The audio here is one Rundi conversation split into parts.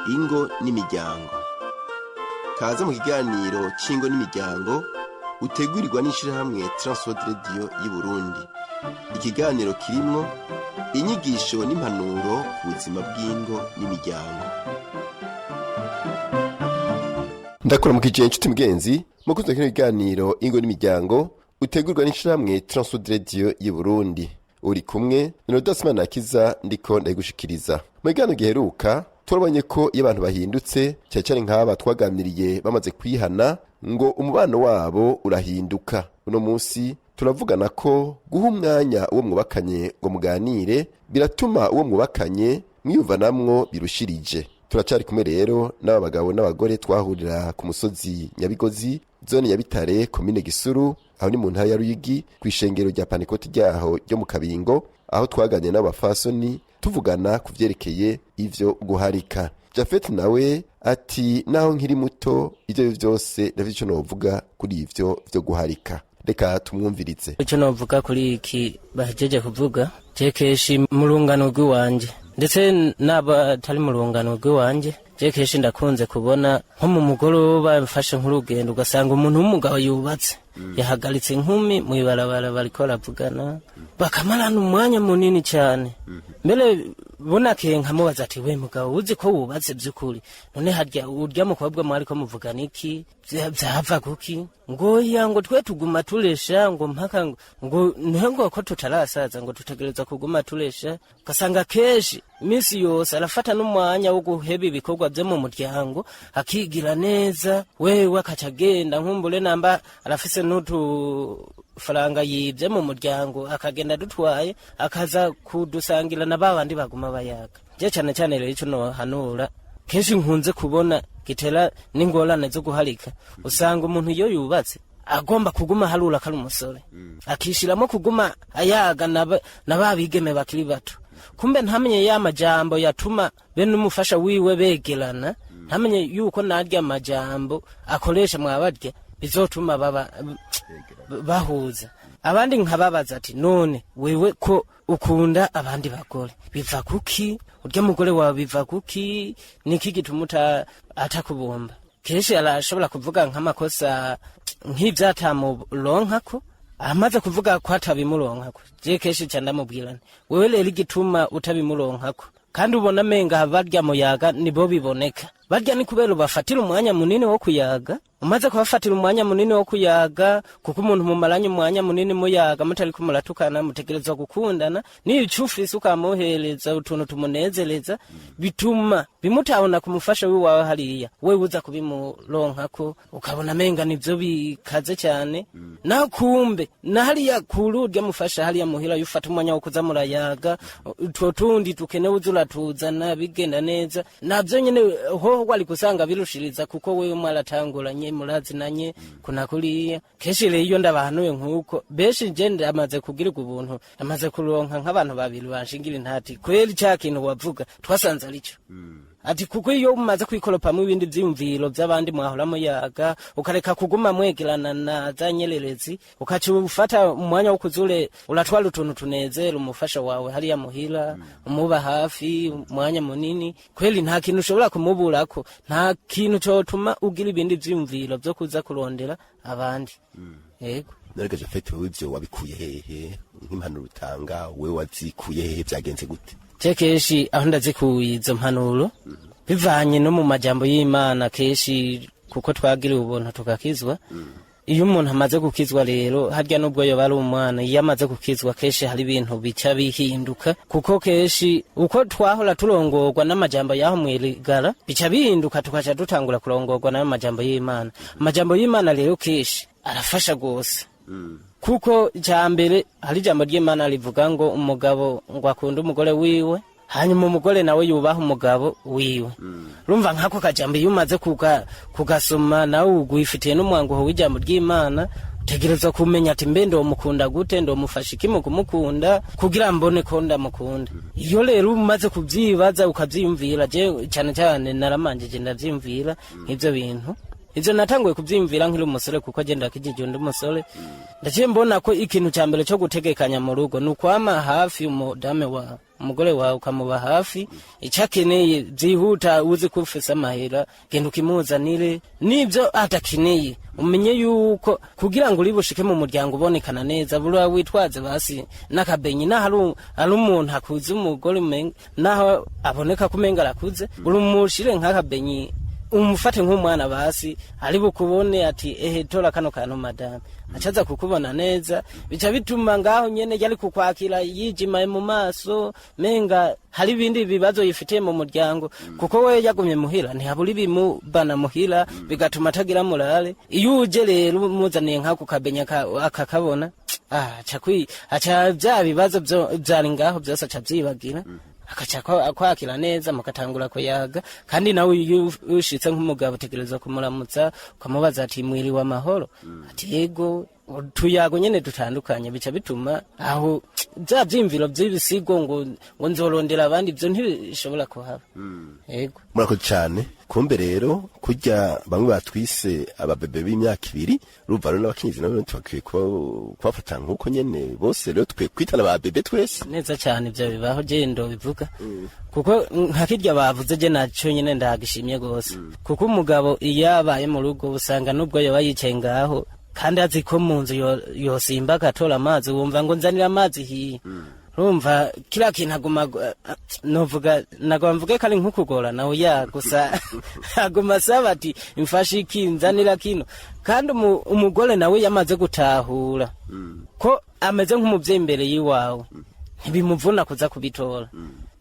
Ingo n'imiryango. Kaze mu kiganiro c'ingo n'imiryango utegurirwa n'ishirahamwe Transworld Radio y'Uburundi. Ikiganiro kirimwo inyigisho n'impanuro ku buzima bw'ingo n'imiryango. Ndakuramukije inshuti mugenzi mukunzi kino kiganiro Ingo n'imiryango utegurwa n'ishirahamwe Transworld Radio y'Uburundi. Uri kumwe na Rodas Manakiza, ndiko ndayigushikiriza. Mu kiganiro giheruka turabonye ko iyo abantu bahindutse, cyane cyane nk'aba twaganiriye bamaze kwihana, ngo umubano wabo urahinduka. Uno munsi turavugana ko guha umwanya uwo mwubakanye ngo muganire biratuma uwo mwubakanye mwiyumvanamwo birushirije. Turacari kumwe rero n'aba bagabo n'abagore twahurira ku musozi Nyabigozi, zone ya Bitare, komine Gisuru, aho ni mu ntara ya Ruyigi, kw'ishengero rya Pantekoti ryaho ryo mu Kabingo, aho twaganiriye n'abafasoni tuvugana ku vyerekeye ivyo guharika. Jafet nawe ati: "Naho nkiri muto, ivyo vyose ndafite ico novuga kuri ivyo vyo guharika." Reka tumwumvirize. Icyo navuga kuri iki bahejeje kuvuga, je kenshi mu rungano rw'iwanje, ndetse n'abatari mu rungano rw'iwanje, je kenshi ndakunze kubona nko mu mugoroba mfashe nk'urugendo, ugasanga umuntu w'umugabo yubatse yahagaritse inkumi mu ibarabara, bariko baravugana bakamarana umwanya munini cyane. Mbere bunakeye nkamubaza ati: "We mugabo, uzi ko wubatse by'ukuri, none harya urya mukobwa mwariko muvugana iki? Vyava kuki?" Ngo: "Ya, ngo twe tuguma turesha, ngo mpaka ngo niho, ngo ko tutarasaza, ngo tutegereza kuguma turesha." Ugasanga kenshi iminsi yose arafata n'umwanya wo guheba ibikorwa vyo mu muryango, akigira neza wewe, akaca agenda, nkumbure namba arafise n'utufaranga yibye mu muryango, akagenda dutwaye, akaza kudusangira na babandi baguma bayaga. Je cane cane rero ico nohanura, kenshi nkunze kubona gitera n'ingorane zo guharika, usanga umuntu iyo yubatse agomba kuguma harura ko ari umusore, akishiramo kuguma ayaga na ba bigeme bakiri bato. Kumbe ntamenye ya majambo yatuma be n'umufasha wiwe begerana, ntamenye yuko narya majambo akoresha mwabarya bizotuma baba bahuza. Abandi nkababaza ati: "None wewe ko ukunda abandi bagore, biva kuki? Urya mugore wawe biva kuki? Niki gituma atakubumba?" Kenshi arashobora kuvuga nk'amakosa nk'ivyatamuronkako. Amaze kuvuga ko atabimuronkako, je kenshi ca ndamubwira nti: "Wewe rero igituma utabimuronkako kandi ubona amenga barya muyaga nibo biboneka barya, ni kubera ubafatira umwanya munini wo kuyaga. Umaze kubafatira umwanya munini wo kuyaga, kuko umuntu mumaranye umwanya munini muyaga, mutariko muratukana, mutegerezwa gukundana. Nico ufise ukamuhereza utuntu tumunezereza, bituma bimutabona ku mufasha wiwawe hariya, wewe uza kubimuronkako, ukabona amenga nivyo bikaze cyane. Naho kumbe na hariya kuri urya mufasha hariya muhira, yufata umwanya wo kuza murayaga, utwo tundi tukenewe uza uratuzana, bigenda neza navyo nyene. Hoho wari gusanga birushiriza, kuko wewe mwaratanguranye, murazinanye kuna kuriya." Kenshi rero iyo ndabahanuye nk'uko, benshi je ndamaze kugirirwa ubuntu, ndamaze kuronka nk'abantu babiri banshingira intati: "Kweri ca kintu wavuga twasanze arico." Ati: "Kuko iyo umaze kwikoropamwo ibindi vyiyumviro vy'abandi mwahora muyaga, ukareka kuguma mwegerana na za nyererezi, ukaca ufata umwanya wo kuzure uratwara utuntu tunezera umufasha wawe hariya muhira, umuba hafi umwanya munini, kweli nta kintu ushobora kumuburako, nta kintu cotuma ugira ibindi vyiyumviro vyo kuza kurondera abandi." Yego. Narega Jafet, wewe ivyo wabikuye hehe? Nk'impanuro utanga, wewe wazikuye hehe? Vyagenze gute? Je kenshi aho ndazikuye izo mpanuro, bivanye no mu majambo y'Imana kenshi, kuko twagiriwe ubuntu tugakizwa. Iyo umuntu amaze gukizwa rero, harya nubwo yoba ari umwana, iyo amaze gukizwa kenshi hari ibintu bica bihinduka, kuko kenshi uko twahora turongorwa n'amajambo y'aho mwirigara bica bihinduka, tukaca dutangura kurongorwa n'ayo majambo y'Imana. Amajambo y'Imana rero kenshi arafasha gose, kuko icya mbere hari ijambo ry'Imana rivuga ngo umugabo ngo akunde umugore wiwe, hanyuma umugore nawe yubaha umugabo wiwe. Urumva nk'ako kajambo iyo umaze kugasoma, nawe ugwifitiye n'umwanguho w'ijambo ry'Imana, utegerezwa kumenya ati: "Mbe ndomukunda gute? Ndomufasha iki mu kumukunda kugira mbone ko ndamukunda?" Iyo rero umaze kubyibaza ukavyiyumvira, je cyane cyane naramanjije ndavyiyumvira nk'ivyo bintu. Ivyo natanguye kuvyiyumvira nkiri umusore, kuko agenda akijije undi musore. Ndaciye mbona ko ikintu ca mbere co gutegekanya mu rugo ni ukwama hafi umudame wawe. Umugore wawe ukamuba hafi, icyo akeneye byihuta uzi ko ufise amahera, genda ukimuzanire. N'ibyo adakeneye, umenye yuko kugira ngo uri bushike mu muryango ubonekana neza, buriya witwaze basi n'akabenyi. Naho ari umuntu akuze, umugore umenga naho aboneka ko umenga arakuze, urumushire nk'akabenyi, umufate nk'umwana basi, ari bukubone ati: "Ehe, tora kano kantu madame." Acaza kukubona neza, bica bituma ngaho nyene yari kukwakira yijimaye mu maso, menga hari ibindi bibazo yifitiye mu muryango, kuko we yagumye muhira ntihabura ibimubana muhira, bigatuma atagira morale. Iyo uje rero umuzaniye nk'ako kabenya akakabona, aca aca bya bibazo vyari ngaho byose aca avyibagira, akaca kwakira neza, mukatangura kuyaga. Kandi nawe iyo ushitse nk'umugabo, utegerezwa kumuramutsa, ukamubaza ati: "Mwiriwe amahoro?" Ati: "Yego." Tuyago nyene dutandukanye bica bituma aho bya vyimviro vy'ibisigo ngo nzorondera abandi, ivyo ntibishobora kuhaba. Yego. Murakoze cyane. Kumbe rero kurya bamwe batwise ababebe b'imyaka 2, urumva rero n'abakenyezi nabo tubakwiye kubafata nk'uko nyene. Bose rero tukwiye kwitana ba bébé twese. Neza cyane, ivyo bibaho, je ndobivuga kuko nka kirya bavuze, je naco nyene ndagishimye gose, kuko umugabo iyo abaye mu rugo usanga nubwo yoba yicaye ngaho kandi azi ko mu nzu yosimba agatora amazi, wumva ngo: "Nzanira amazi hiya." Urumva kiriya kintu aguma, novuga, nagomba mvuge ko ari nk'ukugorana, oya, gusa aguma asaba ati: "Mfashe iki, nzanira kino." Kandi umugore nawe yamaze gutahura ko ameze nk'umuvyeyi imbere y'iwawe, ntibimuvuna kuza kubitora.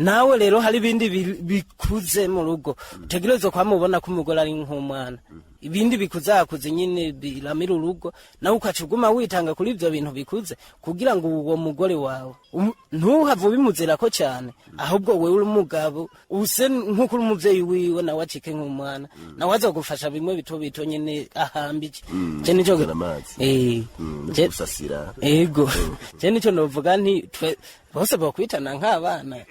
Nawe rero hari ibindi bikuze mu rugo utegerezwa kwamubona ko umugore ari nk'umwana. Ibindi bikuzakuze nyine biramira urugo, nawe ukaca uguma witanga kuri ibyo bintu bikuze kugira ngo uwo mugore wawe ntuhave ubimuzirako cyane, ahubwo wewe uri umugabo use nk'uko uri umuvyeyi wiwe, nawe acike nk'umwana, nawe azogufasha bimwe bito bito nyene ahambije. Je nico Kuzana amazi. No gusasira. Ego, je nico novuga nti twe bose bokwitana nk'abana.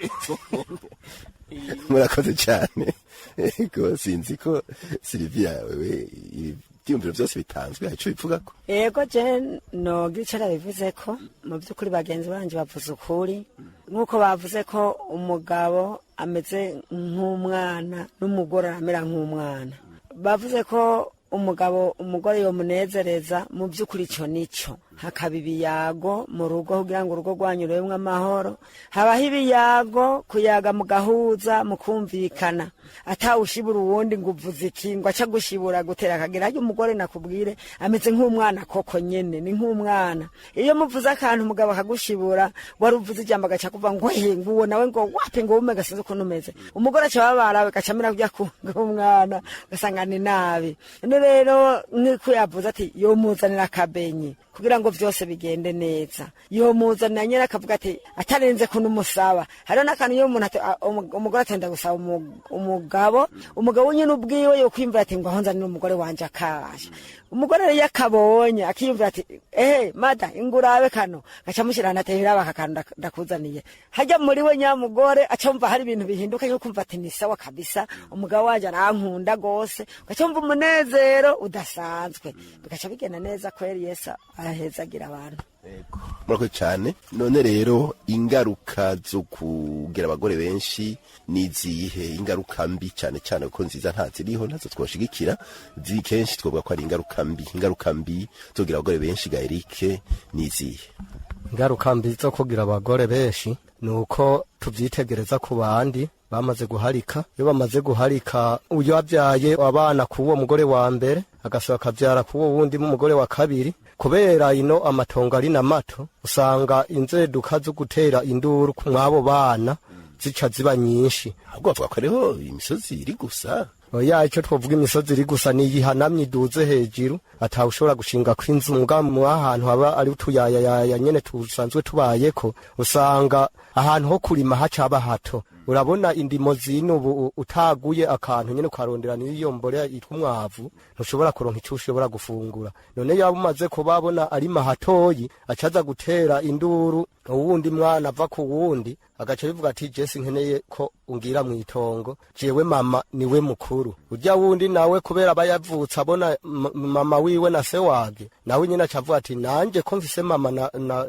Murakoze cyane. Ego, sinzi ko Silvia, wewe ibyiyumviro byose bitanzwe hari ico bivugako? Yego, je nogira ico nabivuze ko mu by'ukuri bagenzi banje bavuze ukuri, nk'uko bavuze ko umugabo ameze nk'umwana n'umugore aramera nk'umwana. Bavuze ko umugabo umugore yomunezereza, mu by'ukuri ico nico. Hakaba ibiyago mu rugo kugira ngo urugo rwanyu rubemwo amahoro. Habaho ibiyago, kuyaga mugahuza, mukumvikana, atawushibura uwundi ngo uvuze iki, ngo aca gushibura gutera akagira. Harya umugore nakubwire ameze nk'umwana koko nyene, ni nk'umwana. Iyo muvuze akantu umugabo akagushibura, wari uvuze ijambo agaca kuva ngo he, nguwo nawe ngo wapi, ngo wume gasinze ukuntu umeze, umugore aca babara, agaca amera kurya k'umwana, ugasanga ni nabi. None rero nk'uko yavuze ati yomuzanira akabenyi kugira ngo vyose bigende neza, yomuzanira nyene akavuga ati atarenze kunumusaba. Hariho n'akantu iyo umuntu umugore atenda gusaba umugabo, umugabo nyene ubwiwe yokwiyumvira ati ngo aho nzanira umugore wanje akabasha. Umugore rero iyo akabonye akiyumvira ati: "Ehe mada, ingurabe kano," gaca amushyira ati: "Raba aka kantu ndakuzaniye." Hajya muri we nyamugore aca yumva hari ibintu bihinduka, yo kumva ati: "Ni sawa kabisa, umugabo wanje arankunda gose." Ugaca wumva umunezero udasanzwe, bigaca bigenda neza kweri. Yesu ahezagira abantu. Murakoze cyane. None rero ingaruka zo kugira abagore benshi ni izihe? Ingaruka mbi cyane cyane, kuko nziza ntaziriho, ntazo twoshigikira. Kenshi twovuga ko ari ingaruka mbi. Ingaruka mbi zo kugira abagore benshi, ga Eric, ni izihe? Ingaruka mbi zo kugira abagore benshi ni uko tubyitegereza ku bandi bamaze guharika. Iyo bamaze guharika, uyo abyaye abana k'uwo mugore wa mbere, agasaba akabyara k'uwo wundi mugore wa kabiri, kubera ino amatongo ari na mato, usanga inzeduka zo gutera induru mw'abo bana zica ziba nyinshi. Ahubwo bavuga ko hariho imisozi iri gusa. Oya, icyo twovuga imisozi iri gusa ni iyihanamye iduze hejuru atawe ushobora gushinga kw'inzu. Muga mu ahantu haba ari utuyayayaya nyene tusanzwe tubayeko, usanga ahantu ho kurima hacaba hato. Urabona indimo zino ubu utaguye akantu nyene ukarondera n'iyo mbolea yitwa umwavu, ntushobora kuronka ico ushobora gufungura. None yaba umaze kubabona arima hatoyi, acaza gutera induru uwundi mwana ava ku wundi, agaca bivuga ati jesi nkeneye ko ungira mw'itongo, jewe mama niwe mukuru. Urya wundi nawe kubera aba yavutse abona mama wiwe na se wage, nawe nyine aca avuga ati nanje ko mfise mama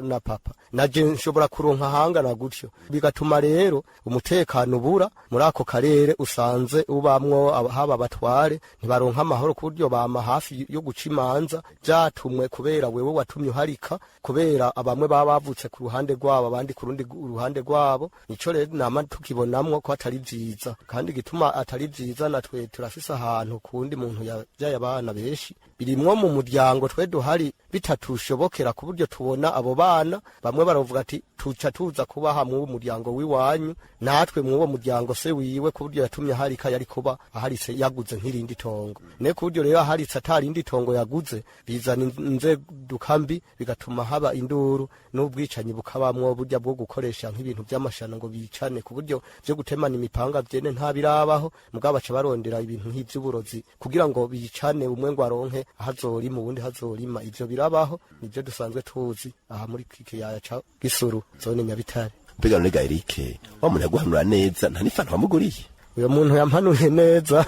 na papa, naje nshobora kuronka ahangana gutyo. Bigatuma rero umutekano ubura muri ako karere usanze ubamwo, haba abatware ntibaronka amahoro ku buryo bama hafi yo guca imanza vyatumwe kubera wewe watumye uharika, kubera abamwe baba bavutse ku ruhande rwabo, abandi ku rundi ruhande rwabo. Nico rero nama tukibonamwo ko atari vyiza, kandi igituma atari vyiza, natwe turafise ahantu kuwundi muntu yavyaye abana benshi, birimwo mu muryango twe duhari bitatushobokera ku buryo tubona abo bana. Bamwe baravuga ati tuca tuza kubaha mw'uwo muryango w'iwanyu, natwe mw'uwo muryango se wiwe ku buryo yatumye aharika yari kuba aharitse yaguze nk'irindi tongo, ne ku buryo rero aharitse atarindi tongo yaguze, bizana inzeduka mbi, bigatuma haba induru n'ubwicanyi bukabamwo, burya bwo gukoresha nk'ibintu by'amashano ngo bicane, ku buryo byo gutemana imipanga vyene ntabirabaho, mugabo baca barondera ibintu nk'ivy'uburozi kugira ngo bicane, umwe ngo aronke ahazorima, uwundi hazorima. Ivyo birabaho, nivyo dusanzwe tuzi aha muri kiyaya ca Gisuru, zone Nyabitare. Mbega none ga Eric, wa muntu yaguhanura neza, nta n'ifanta wamuguriye? Uyo muntu yampanuye neza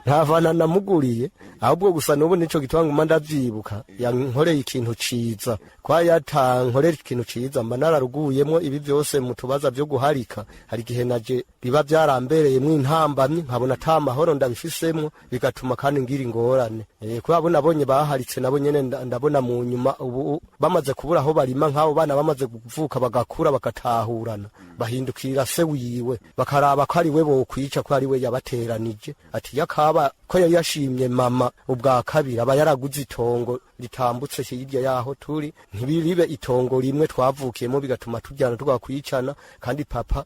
nta fanta namuguriye, ahubwo gusa n'ubu nico gituma nguma ndavyibuka, yankoreye ikintu ciza. Kwa yatankorera ikintu ciza mba nararuguyemwo ibi vyose mu tubaza vyo guharika. Hari igihe naje biba vyarambereyemwo intambamyi, nkabona ata mahoro ndabifisemwo, bigatuma kandi ngira ingorane. Kubera abo nabonye baharitse nabo nyene ndabona mu nyuma ubu bamaze kubura aho barima, nk'abo bana bamaze kuvuka bagakura bagatahurana, bahindukirira se wiwe, bakaraba ko ari we bokwica, ko ari we yabateranije. Ati yakaba ko yari yashimye mama ubwa kabiri, aba yaraguze itongo ritambutse hirya yaho turi, ntibiribe itongo rimwe twavukiyemo, bigatuma tujyana tugakwicana, kandi papa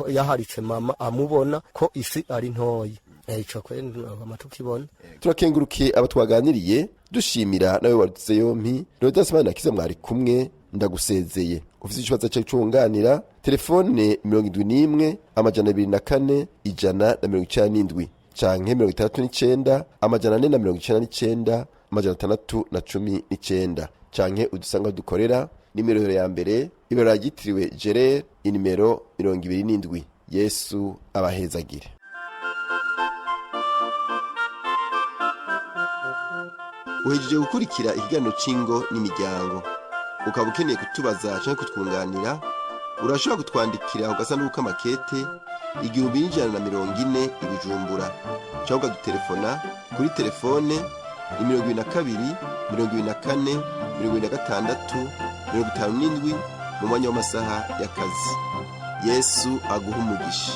yaharitse mama amubona ko isi ari ntoyi. Ico kwe ngoma tukibona. Turakengurukiye aba twaganiriye, dushimira nawe waduze yompi. Rodas Manirakiza mwari kumwe, ndagusezeye. Ufite ikibazo cyawe cyunganira, telefone 71 204 197 canke 69 499 619, canke udusanga aho dukorera, nimero ya mbere, ibara ryitiriwe Gerere, inimero 27. Yesu abahezagire. Uhejeje gukurikira ikiganiro c'ingo n'imiryango. Ukaba ukeneye kutubaza canke kutwunganira, urashobora kutwandikira ku gasanduku k'amakete 1140 i Bujumbura, cyangwa ukadutelefona kuri telefone ni 22 24 26 57 mu mwanya w'amasaha y'akazi. Yesu aguha umugisha.